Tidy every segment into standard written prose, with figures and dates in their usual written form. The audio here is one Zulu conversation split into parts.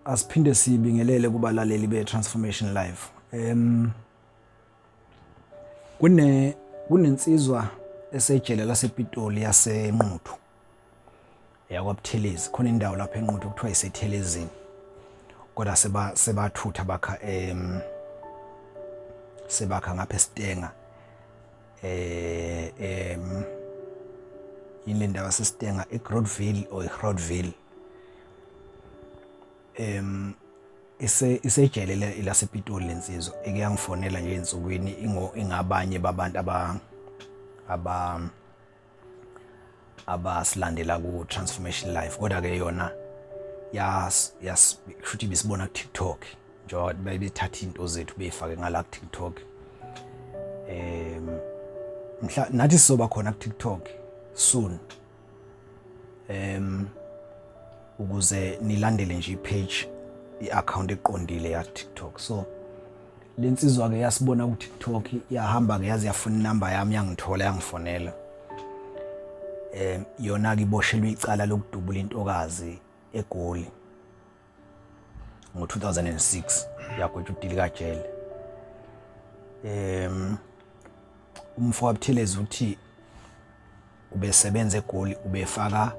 Asiphinde sibingelele kubalaleli be-Transformation Live. Kunensizwa esejele lasePitoli yaseNquthu yakwaButhelezi, khona indawo lapha eNquthu kuthiwa iseThelezini, kodwa sebathutha bakha sebakha ngapha eSitenga, yini le ndawo yaseSitenga, eGrotville or eGrotville, isejele lasePitoli lensizwa. Ike yangifonela nje ensukwini, ingabanye babantu abasilandela ku Transformation Life, kodwa ke yona yas yas kushuthi bisibona ku TikTok njengoba bebethatha into zethu beyifake ngala ku TikTok. Mhla nathi sizoba khona ku TikTok soon, ukuze nilandele nje i-page, i-account eqondile ya TikTok. So lensizwa ke yasibona ku TikTok, yahamba ke yaze yafuna inamba yami, yangithola, yangifonela. Yona ke iboshelwe icala lokudubula intokazi eGoli ngo-2006, yagwetshwa udilikajele. Umfo waButhelezi uthi ubesebenza eGoli, ubefaka,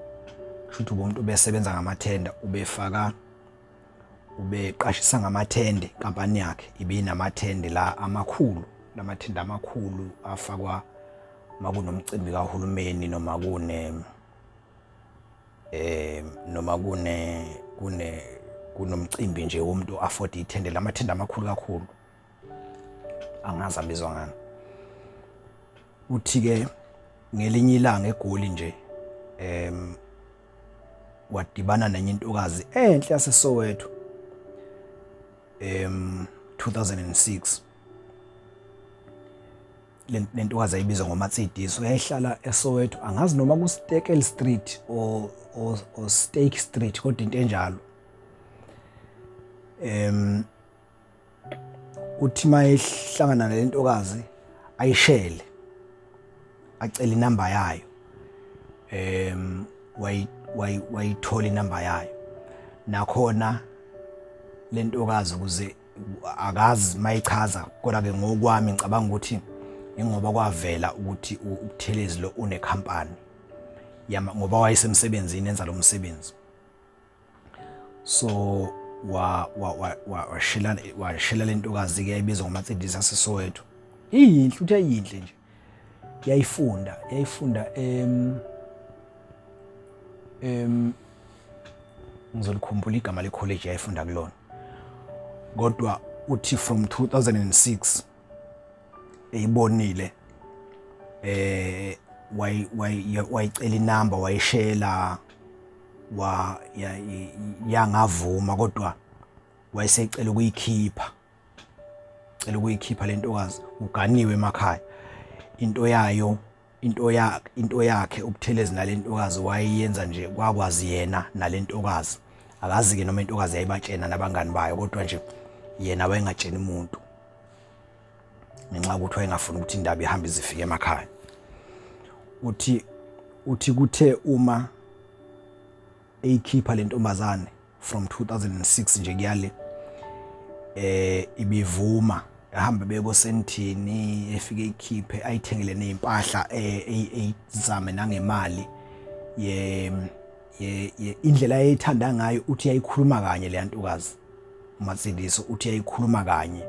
kushuthi umuntu ubesebenza ngamathenda, ubefaka, ubeqashisa ngamathende. Inkampani yakhe ibinamathende la amakhulu, lamathende amakhulu afakwa makunomcimbi kahulumeni noma kune noma kune kune kunomcimbi nje womuntu afford ithende, lamathende amakhulu kakhulu, angazi abizwa ngani. Uthi ke ngelinye ilanga eGoli nje wadibana nenye intokazi enhle yaseSoweto 2006. Le ntokazi ayibizwa ngoMatsidiso, yayihlala eSoweto, angazi noma ku-Stekel Street or Stake Street, kodwa into enjalo. Uthi mayehlangana nale ntokazi ayishele, acela inamba yayo. Wayithola inamba yayo nakhona le ntokazi, ukuze akazi mayichaza, kodwa ke ngokwami ngicabanga ukuthi ingoba kwavela ukuthi uButhelezi lo unekhampani yama, ngoba wayesemsebenzini enza lo msebenzi. So wa wa wa washela washela lentokazi ke yayibizwa ngoMatsidisi aseSoweto, iyinhle, uthi ayinhle nje, yayifunda ngizolikhumbula igama le-college yayifunda kulona, kodwa uthi from 2006 eyibonile, wayicela inamba, wayishela, wa yangavuma, kodwa wayesecela ukuyikhipha, cela ukuyikhipha lentokazi. Uganiwe emakhaya, into yayo, into yakhe uButhelezi nalentokazi wayeyenza nje kwakwazi yena nalentokazi. Akazi ke noma intokazi yayibatshena nabangani bayo, kodwa nje yena wayengatsheni umuntu ngenxa yokuthi wayengafuni ukuthi indaba ihambe izifike emakhaya. Uthi kuthe uma eyikhipha lentombazane from 2006 nje kuyale, ibivuma, ehamba beko Sandton, efike ikhiphe, ayithengele nezimpahla, eyizame nangemali ye ye indlela ayithanda ngayo. Uthi yayikhuluma kanye le ntokazi uMatsiliso, uthi yayikhuluma kanye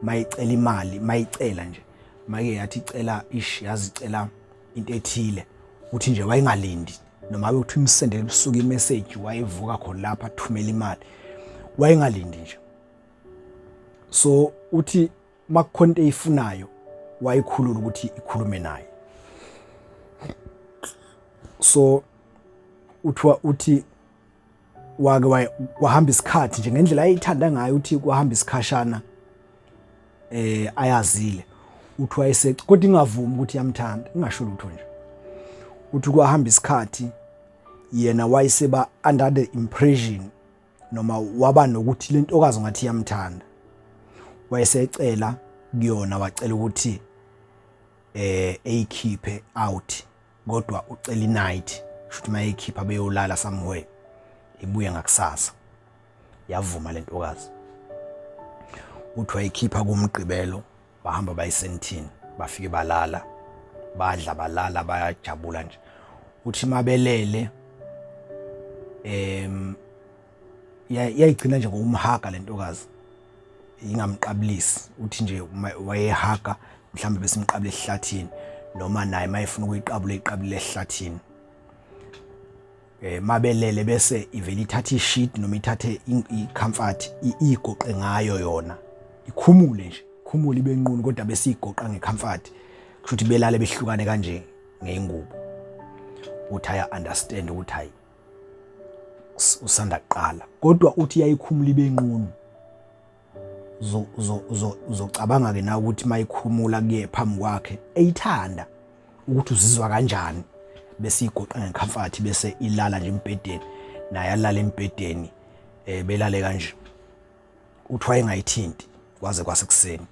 mayicela imali, mayicela nje, make yathi icela ish, yazicela into ethile, uthi nje wayengalindi noma uthi imsendele ebusuku imessage, wayevuka khona lapha athumela imali, wayengalindi nje. So uthi makukhona into eyifunayo wayikhulula ukuthi ikhulume naye. So uthiwa uthi wake kwahamba isikhathi nje ngendlela ayithanda ngayo, uthi kwahamba isikhashana ayazile, uthi wayese kodwa ingavumi ukuthi iyamthanda, ingasho lutho nje. Uthi kwahamba isikhathi, yena wayeseba under the impression noma waba nokuthi lentokazi ngathi iyamthanda, wayesecela kuyona, wacela ukuthi eyikhiphe out, kodwa ucela inight, shuthi mayeyikhipha beyolala somewhere, ibuye ngakusasa. Yavuma lentokazi. Uthi wayikhipha kumgqibelo, bahamba bayisenthini, bafike balala, badla, balala, bayajabula nje. Uthi mabelele yayigcina nje ngokumhaga lentokazi, ingamqabulisi. Uthi nje wayehaga mhlawumbe besimqabula esihlathini, noma naye mayefuna ukuyiqabula iqabule esihlathini. Mabelele bese ivele ithathe isheet noma ithathe i-comfort, igoqe ngayo yona, ikhumule nje, khumule ibe nqunu, kodwa bese igoqa nge-comfort. Kusho ukuthi belale behlukane kanje ngeyingubo. Uthi aya understand ukuthi hayi, usanda kuqala, kodwa uthi yayikhumula ibe nqunu. Uzocabanga ke na ukuthi mayikhumula kuye phambi kwakhe eyithanda ukuthi uzizwa kanjani, bese igoqa ngecomfort, bese ilala nje embhedeni, naye alala embhedeni, belale kanje. Uthi wayengayithinti kwaze kwasekuseni.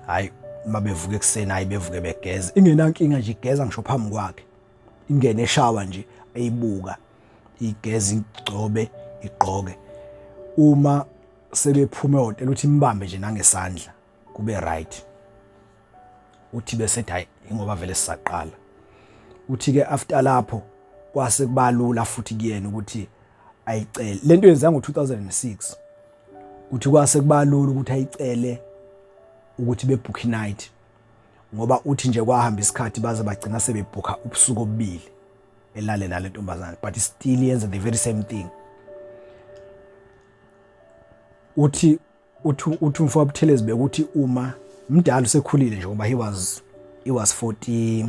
Hayi, uma bevuka ekuseni, hayi, bevuke begeza, ingenankinga nje, igeza ngisho phambi kwakhe, ingene eshawa nje, eyibuka igeza, igcobe, igqoke. Uma sebephuma ehhotela, uthi imbambe nje nangesandla, kube right. Uthi bese hayi, ingoba vele sisaqala. Uthi ke after lapho kwase kubalula futhi kuyena ukuthi ayicele lento yenzeka ngo-2006. Uthi kwase kubalula ukuthi ayicele ukuthi bebook night, ngoba uthi nje kwahamba isikhathi baze bagcina sebebhukha ubusuku obubili, elale nale ntombazane, but still yenza the very same thing. Uthi umfo waButhelezi bekuthi uma mdala, usekhulile nje, ngoba he was 40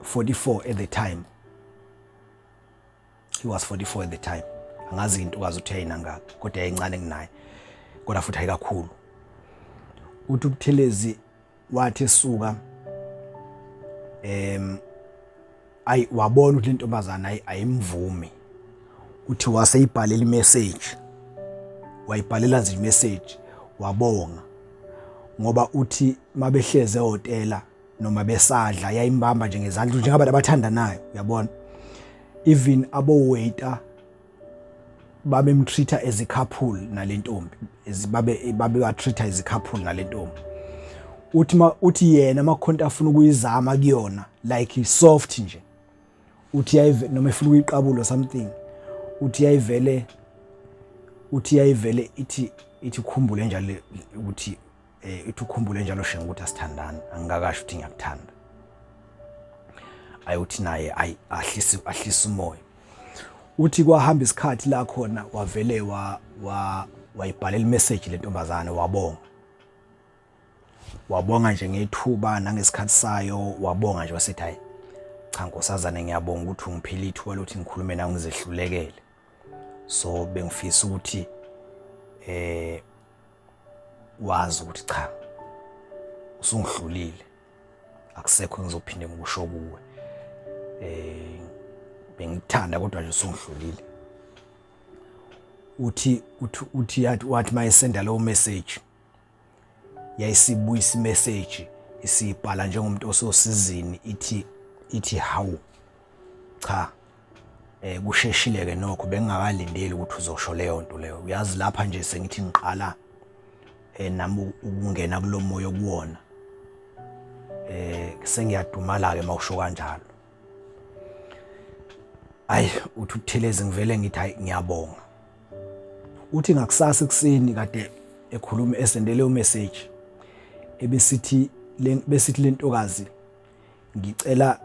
44 at the time. He was 44 at the time. Angazi intokazi uthi yayinangaka, kodwa yayincane kunaye, kodwa futhi ayikakhulu. Uthi uButhelezi wathi esuka ayi, wabona ukuthi lentombazana ayi, ayimvumi. Uthi waseyibhalela imessage, wayibhalela nje imessage, wabonga, ngoba uthi mabehleze ehhotela noma besadla yayimbamba nje ngezandla njengabantu abathandanayo, uyabona. Even abo waiter babemtreat as a couple nalentombi, babe babe as a couple nalentombi. Uthi ma uthi yena makhonto afuna ukuyizama kuyona, like soft nje, uthi yayive noma efuna ukuyiqabula something, uthi yayivele ithi ukhumbule njalo ukuthi ithi ukhumbule njalo Shenge ukuthi asithandani, angikakasho ukuthi ngiyakuthanda. Ayuthi naye ayi, ahlisa umoya. Uthi kwahamba isikhathi la khona wavele wa wa wayibhalela imessage lentombazane, wabonga, wabonga nje ngethuba nangesikhathi sayo, wabonga nje, wasethi hayi cha, nkosazane, ngiyabonga ukuthi ungiphile ithuba lokuthi ngikhulume nawe, ngizehlulekele, so bengifisa ukuthi wazi ukuthi cha, usungihlulile, akusekho ngizophinde ngikusho kuwe, bengikuthanda kodwa nje usungihlulile. Uthi yathi wathi mayesenda lowo message, yayisibuyisa imessage, isibhala njengomuntu ososizini, ithi hawu cha, kusheshile ke nokho, bengingakalindeli ukuthi uzosho leyo nto leyo. Uyazi lapha nje sengithi ngiqala nami ukungena kulomoya okuwona, sengiyadumala ke mawusho kanjalo. Ayi, uthi uButhelezi ngivele ngithi hayi, ngiyabonga. Uthi ngakusasa ekuseni kade ekhuluma, esendele umessage, ebesithi besithi lentokazi, ngicela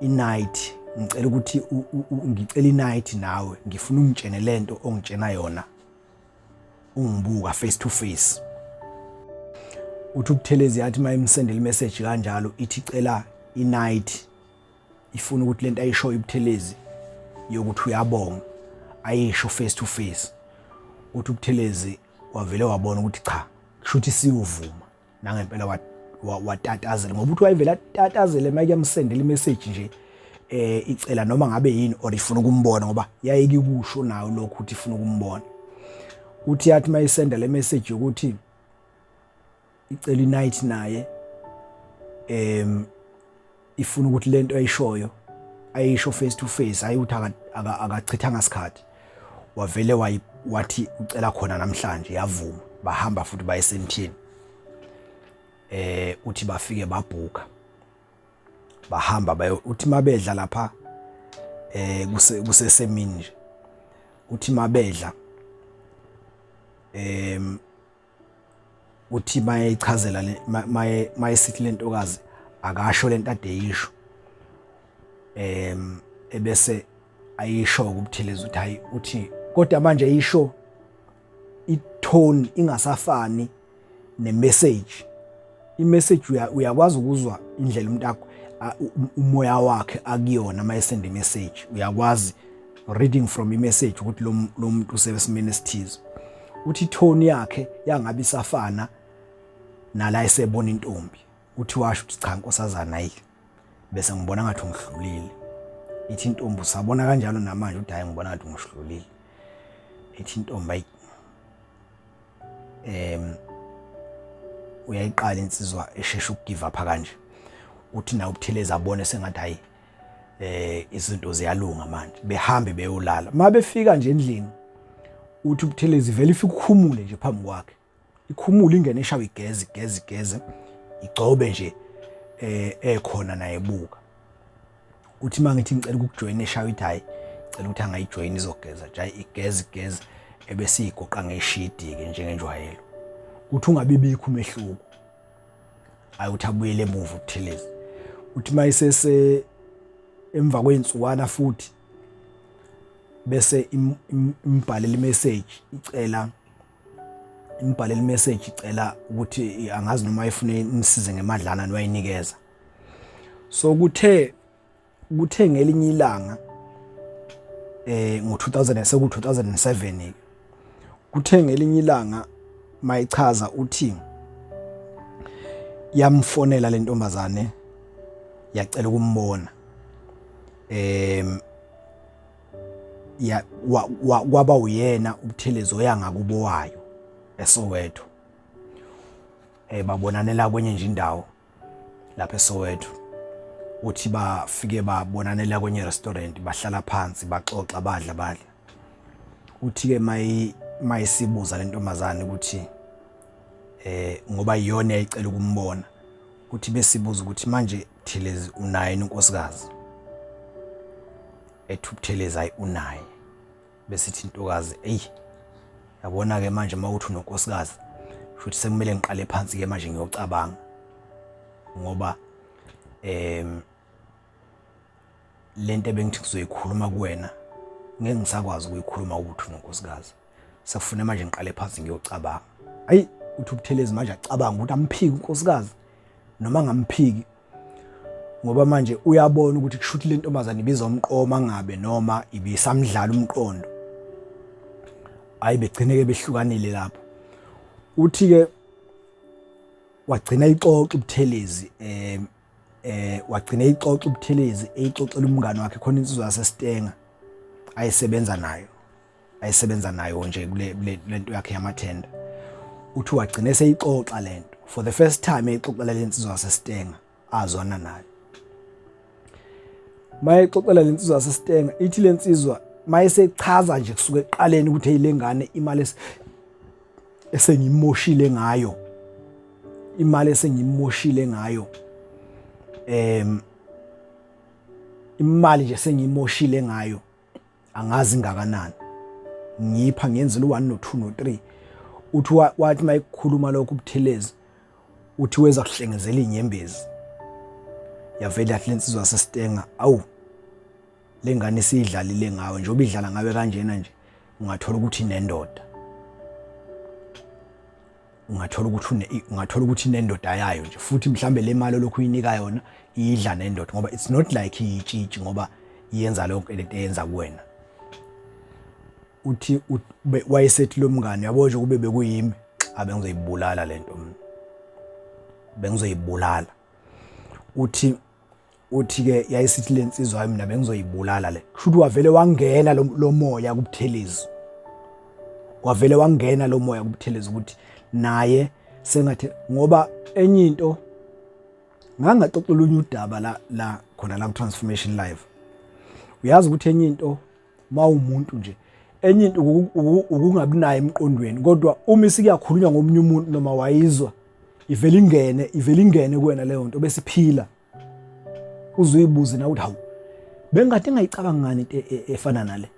i-night, ngicela ukuthi ngicela i-night nawe, ngifuna ungitshene lento ongitshena yona ungibuka face to face. Uthi uButhelezi yathi mayimsendela imessage kanjalo, ithi cela i-night, ifuna ukuthi lento ayishoyo uButhelezi yokuthi uyabonga ayisho face to face. Uthi uButhelezi wavele wabona ukuthi cha, kusho ukuthi siyovuma nangempela, watatazela, ngoba uthi wayevela atatazele uma kuyamsendela imessage nje icela noma ngabe yini or ifuna ukumbona, ngoba yayike kusho nayo lokhu ukuthi ifuna ukumbona. Uthi yathi mayisenda le message yokuthi icela i-night naye, ifuna ukuthi lento ayishoyo ayisho face to face, ayi ukuthi akachithanga isikhathi, wavele Wathi ucela khona namhlanje, yavuma, bahamba futhi baye eSandton. Uthi bafike babhuka, bahamba bayo. Uthi mabedla lapha kusesemini nje, uthi mabedla uthi mayeyichazela maye mayesithi lentokazi akasho lento ade yisho, ebese ayisho kuButhelezi ukuthi hayi, uthi kodwa manje isho itone ingasafani nemessage. Imessage uyakwazi ukuzwa indlela umuntu akho umoya wakhe akuyona uma esenda imessage, uyakwazi reading from imessage ukuthi lo muntu usesimeni esithize. Uthi tone yakhe yangabe isafana nala esebona intombi. Uthi washo ukuthi, "Cha nkosazana, hayi, bese ngibona ngathi ungihlulile." Ithi intombi, "Usabona kanjalo namanje?" Uthi, "Hayi, ngibona ngathi ungihlulile." Ithi intombi, "Ayi, uyayiqala insizwa eshesha ukugive up kanje." Uthi nawe uButhelezi abone sengathi hayi, izinto ziyalunga manje, behambe beyolala. Mabefika nje endlini, uthi uButhelezi vele ifike ukhumule nje phambi kwakhe, ikhumule, ingene eshawa, igeze, igeze, igeze, igcobe nje ekhona naye buka. Uthi mangithi ngicela ukukujoyina eshawa, ithi hayi, cela ukuthi angayijoyina, izogeza nje. Hayi, igeze, igeze, ebese igoqa ngeshidi ke njengenjwayelo. Uthi ungabibikho umehluko. Ayi, uthi abuyele emuva uButhelezi. Uthi mayisese emva kwezinsukwana futhi bese imbhalela imessage icela, imbhalela imessage icela ukuthi angazi noma ifune imsize ngemadlana niwayinikeza. So kuthe ngelinye ilanga ngo-2000, seku 2007, kuthe ngelinye ilanga mayichaza uthi yamfonela le ntombazane, yacela ukumbona. Ya kwaba uyena uButhelezi oya ngakubo wayo eSoweto. Babonanela kwenye nje indawo lapha eSoweto. Uthi bafike babonanela kwenye restaurant, bahlala phansi, baxoxa, badla, badla. Uthi ke mayisibuza le ntombazane ukuthi ngoba iyona yayicela ukumbona, uthi besibuza ukuthi, "Manje Buthelezi, unaye unkosikazi?" Ethi uButhelezi, "Hayi, unaye." Besithi intokazi, "Eyi, yabona ke manje mawuthi unonkosikazi, futhi sekumele ngiqale phansi ke manje ngiyocabanga, ngoba lento ebengithi ngizoyikhuluma kuwena ngeke ngisakwazi ukuyikhuluma ukuthi unonkosikazi. Sekufuna manje ngiqale phansi ngiyocabanga." Ayi, uthi uButhelezi manje acabanga ukuthi amphiki unkosikazi noma angamphiki, ngoba manje uyabona ukuthi kushuthi le ntombazane ibizomqoma ngabe noma ibisamdlala umqondo. Hayi, begcine ke behlukanile lapho. Uthi ke wagcina ixoxa uButhelezi, wagcina ixoxa uButhelezi, eyixoxela umngane wakhe khona, insizwa yaseStenga ayisebenza nayo, ayisebenza nayo nje kule lento yakhe yamathenda. Uthi wagcina eseyixoxa lento for the first time, eyixoxela lensizwa yaseStenga azwana nayo. Mayexoxela lensizwa yaseStenga, ithi lensizwa mayesechaza nje kusuka ekuqaleni ukuthi hey, lengane imali esengimoshile ngayo, imali esengimoshile ngayo, imali nje sengimoshile ngayo, angazi ngakanani, ngipha ngiyenzela u1 no2 no3. Uthi wathi mayikhuluma lokho uButhelezi, uthi weza kuhlengezela inyembezi. Yavela yathi lensizwa yaseStenga, "Awu, lengane isiyidlalile ngawe. Njengoba idlala ngawe kanjena nje, ungathola ukuthi inendoda, ungathola ukuthi inendoda yayo nje futhi. Mhlambe le mali olokhu uyinika yona iyidla nendoda, ngoba it's not like iyitshitshi, ngoba iyenza lonke lento eyenza kuwena." Uthi wayesethi lo mngane, "Yabo nje, kube bekuyimi, abengizoyibulala lento mina, bengizoyibulala." Uthi ke yayisithi lensizwa, "Hayi, mina bengizoyibulala le." Kusho ukuthi wavele wangena lo moya kuButhelezi, wavele wangena lo moya kuButhelezi ukuthi naye sengathi, ngoba enye into ngangaxoxa olunye udaba la khona la ku Transformation Live. Uyazi ukuthi enye into mawumuntu nje Enye into ukungabi nayo emqondweni, kodwa uma isikuyakhulunywa ngomunye umuntu noma wayizwa, ivele ingene, ivele ingene kuwena leyo nto bese iphila. Uzuyibuze na ukuthi hawu, bengikade ngayicabanga ngani into efana nale.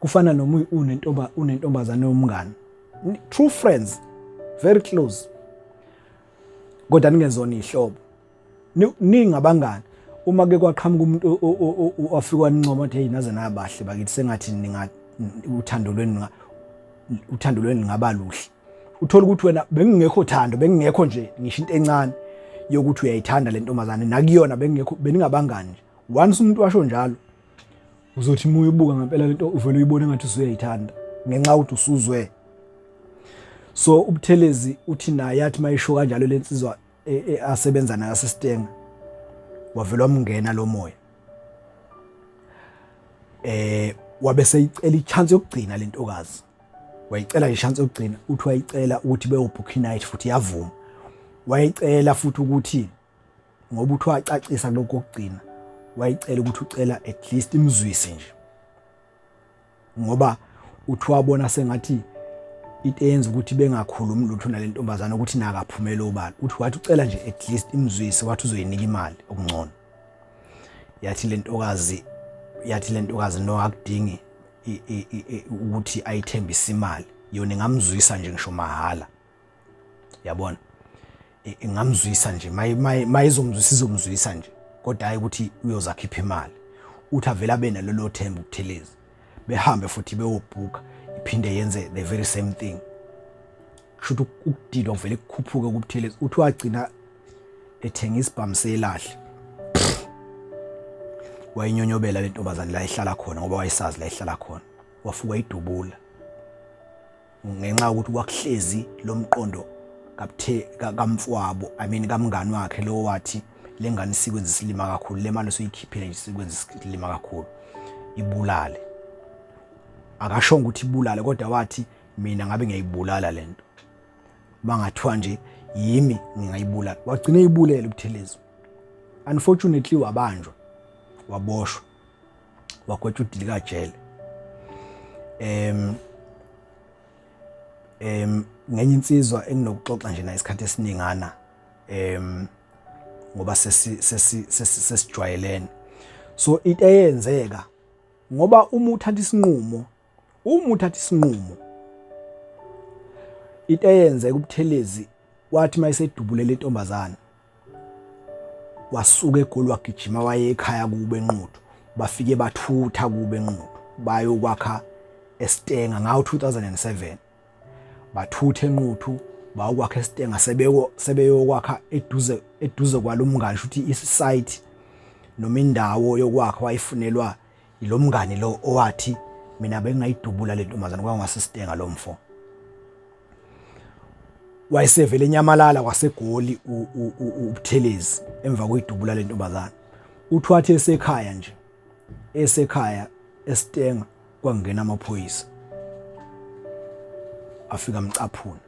Kufana noma unentomba, unentombazane yomngane, true friends, very close, kodwa ningezona ihlobo, ningabangani. Uma ke kwaqhamuka umuntu ofika wanincoma wathi, "Hey, naze nabahle bakithi, sengathi ninga uthando lwenu, uthando lwenu ngaba luhle," uthola ukuthi wena bengingekho thando, bengingekho nje ngisho into encane yokuthi uyayithanda le ntombazane, nakuyona bengingekho, beningabangani nje. Once umuntu washo njalo, uzothi uma uyibuka ngempela lento, uvele uyibone ngathi usuyayithanda ngenxa yokuthi usuzwe. So uButhelezi uthi naye athi mayisho kanjalo lensizwa asebenza nayo asesitenga, wavela wamngena lo moya, wabe seyicela i-chance yokugcina lentokazi. Wayicela i-chance yokugcina. Uthi wayicela ukuthi beyobhook night, futhi yavuma. Wayicela futhi ukuthi, ngoba uthi wacacisa kulokho kokugcina, wayicela ukuthi ucela at least imzwise nje, ngoba uthi wabona sengathi into eyenza ukuthi bengakhulumi lutho nale ntombazane ukuthi nakaphumela obala. Uthi wathi ucela nje at least imzwise, wathi uzoyinika imali okungcono. Yathi le ntokazi no, akudingi ukuthi ayithembise imali, yona ingamzwisa nje ngisho mahhala, yabona, ingamzwisa nje, mayizomzwisa izomzwisa nje, kodwa hayi ukuthi uyozakhipha imali. Uthi avele abe nalolo themba uButhelezi, behambe futhi beyobhuka, iphinde yenze the very same thing. Kusho ukuthi ukudidwa kuvele kukhuphuke kuButhelezi. Uthi wagcina ethenga isibhamu selahle, wayinyonyobela le ntombazane la ihlala khona, ngoba wayesazi la ihlala khona, wafuka idubula, ngenxa yokuthi kwakuhlezi lo mqondo kabuthe kamfwabo, I mean kamngani wakhe lo, wathi lengane isikwenza isilima kakhulu, le mali osuyikhiphile nje isikwenza isilima kakhulu, ibulale. Akashongo ukuthi ibulale, kodwa wathi mina ngabe ngiyayibulala lento, bangathiwa nje yimi ngingayibulala. Wagcina eyibulele uButhelezi. Unfortunately wabanjwa, waboshwa, wagwetshwa udilikajele. em em ngenye insizwa enginokuxoxa nje nayo isikhathi esiningana, ngoba sesi sesijwayelene. So into eyenzeka, ngoba uma uthatha isinqumo, into eyenzeka, uButhelezi wathi mayesedubulela intombazana, wasuka eGoli, wagijima waye ekhaya kubo eNquthu. Bafike bathutha kubo eNquthu, bayokwakha eStenga ngawo 2007. Bathutha eNquthu bayokwakha eStenga, sebeko sebeyokwakha eduze kwalomngane, ukuthi isite noma indawo yokwakha wayifunelwa yilomngane lo owathi mina bengingayidubula le ntombazane, kwangaseStenga. Lo mfo wayesevele enyamalala kwaseGoli uButhelezi emva kwedubula le ntombazane. Uthi wathi esekhaya nje, esekhaya eStenga, kwangena amaphoyisa, afika amcaphuna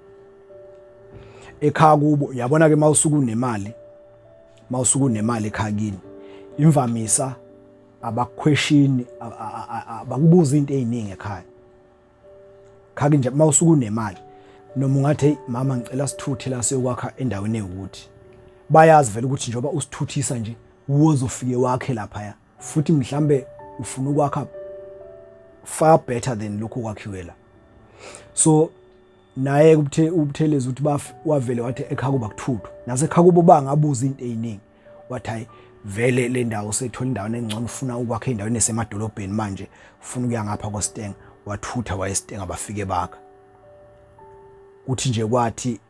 ekhaya kubo. Uyabona ke, mawusuku unemali ekhaya kini, imvamisa abakukhweshini, abakubuza into eziningi ekhaya khaki nje. Mawusuku unemali, noma ungathi, "Hey mama, ngicela sithuthe la siyokwakha endaweni ewukuthi," bayazi vele ukuthi njengoba usithuthisa nje wozofike wakhe lapha, futhi mhlambe ufuna ukwakha far better than lokhu kwakhiwe la. So naye uButhelezi ukuthi wavele wathi ekhaya kuba kuthuthwa, nasekhaya kubo bangabuza into eziningi. Wathi hayi vele, le ndawo sethola indawo engcono, ufuna ukwakha endaweni esemadolobheni manje, ufuna ukuya ngapha kwaStenga. Wathutha wayeStenga, bafike bakha. Kuthi nje kwathi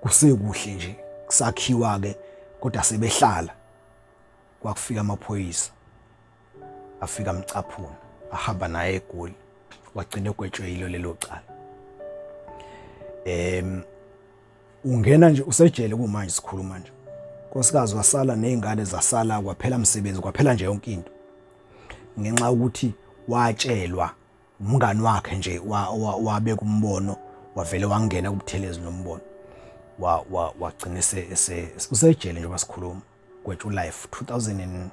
kusekuhle nje kusakhiwa ke, kodwa sebehlala, kwakufika amaphoyisa, afika amcaphuna, ahamba naye eGoli, wagcina egwetshwe yilo lelo cala. Ungena nje usejele kumanje sikhuluma nje. Nkosikazi wasala nezingane zasala, kwaphela umsebenzi, kwaphela nje yonke into, ngenxa yokuthi watshelwa umngani wakhe nje, wabeka umbono, wavele wangena kuButhelezi nombono, wagcina usejele njengoba sikhuluma, gwetshwa life 2000 and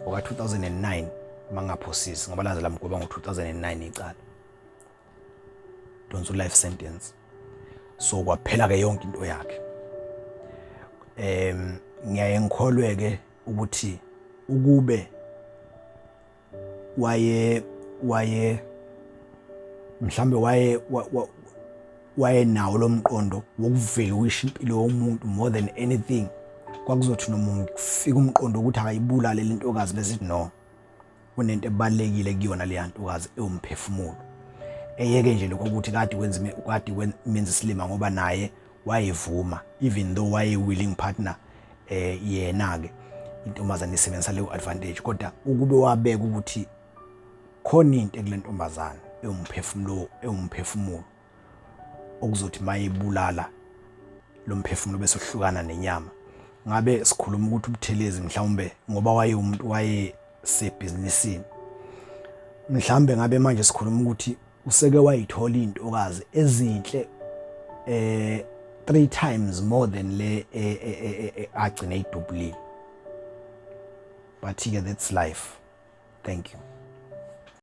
oka 2009. Mangaphosisi ngoba laze lamgweba ngo-2009 icala, donsa life sentence. So kwaphela ke yonke into yakhe. Ngiyaye ngikholwe ke ukuthi ukube waye mhlambe wayenawo lo mqondo wokuvaluisha impilo yomuntu more than anything, kwakuzothi noma kufika umqondo ukuthi akayibulale le ntokazi, bese no, kunento ebalekile kuyona leya ntokazi ewumphefumulo, eyeke nje lokho ukuthi kade kwenza, kade menza isilima, ngoba naye wayevuma even though waye willing partner. Yena ke intombazane isebenzisa leyo advantage, kodwa ukube wabeka ukuthi khona into ekule ntombazane ewumphefumulo okuzothi mayibulala lo mphefumulo bese uhlukana nenyama, ngabe sikhuluma ukuthi uButhelezi mhlawumbe, ngoba waye umuntu waye sebhizinisini, mhlawumbe ngabe manje sikhuluma ukuthi useke wayithola intokazi ezinhle three times more than le agcine idubulile. But ke that's life. Thank you.